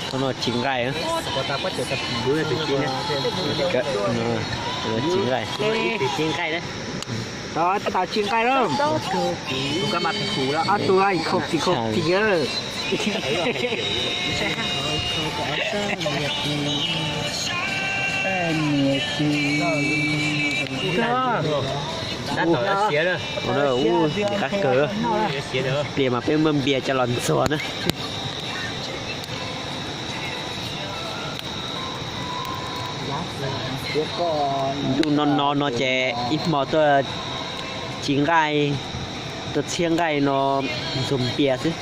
Thaum no tsis nqaij, tsis nqaij. Tsis nqaij na. Tau, tsis nqaij lawm. Ob tug khaus phim khaus phim. Ua qab kawg, pliag mas peb muab npias coj los ntxuag na. Ntuj no no no ces ib hmo tuaj tsis nqaij, tuaj txhiab nqaij no ntxuag npias xwb.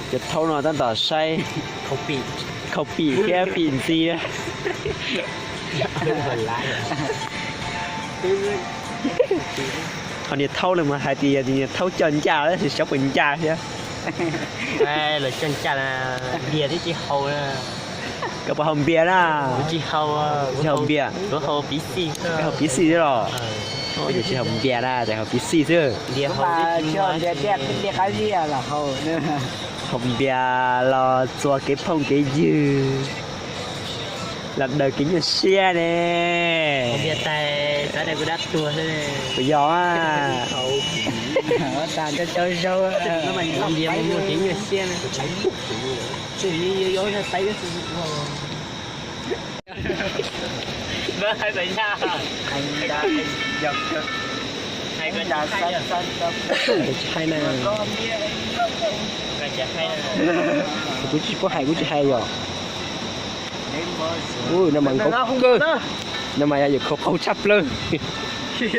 Cov thaub no tab tom saib khaus phim thiab phim ntxi. Qhov niag thaub no mas hais tias niag thaub coj ncaj, xyov puas ncaj thiab. Lawv coj ncaj, npias twb tsis haus. Koj puas haus npias na? Tsis haus. Tsis haus npias. Haus piv xij xwb los? Ces tsis haus npias na, ces haus piv xij xwb. Haus npias los txuas kev phooj kev ywg, los daws kev nyuaj siab ne. Puas yog? Tsis hais na. Kuv tsis paub hais, kuv tsis hais yog. No mas nkauj kawg, no mas yog yawm khaus qaug tshaj plaws. Ces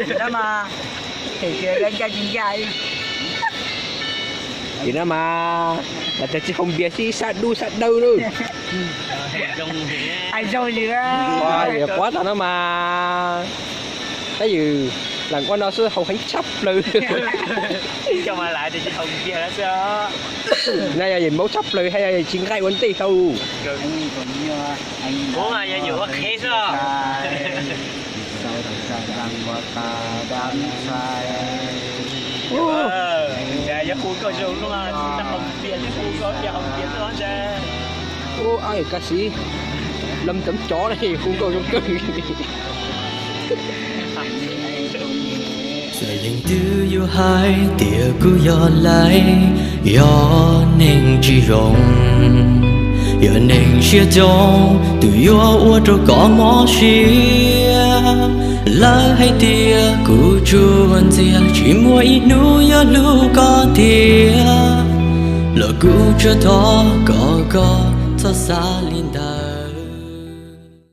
no mas lam tias tsis haus npias xwb, sab dub sab dawb lawm. Yawm quab tas no mas, tab ywm lam ua no xwb haus heev tshaj plaws. No yog yawm maub tshaj plaws, hais yog yawm tsis nqaij ua ntej haus. Ua, ab yawm kaj siv lom cov cov hu nkauj zoo kawg. Txawm leej twg yuav hais tias kuv yog laiv, yog neeg tsis zoo, yog neeg siab zoo, twb yuav ua rau koj mob siab. Lawv hais tias kuv tsuas ntxias, tsis muaj ib hnub yuav hlub koj tiag, los kuv tsuas thov kom koj txhob xav li ntawd.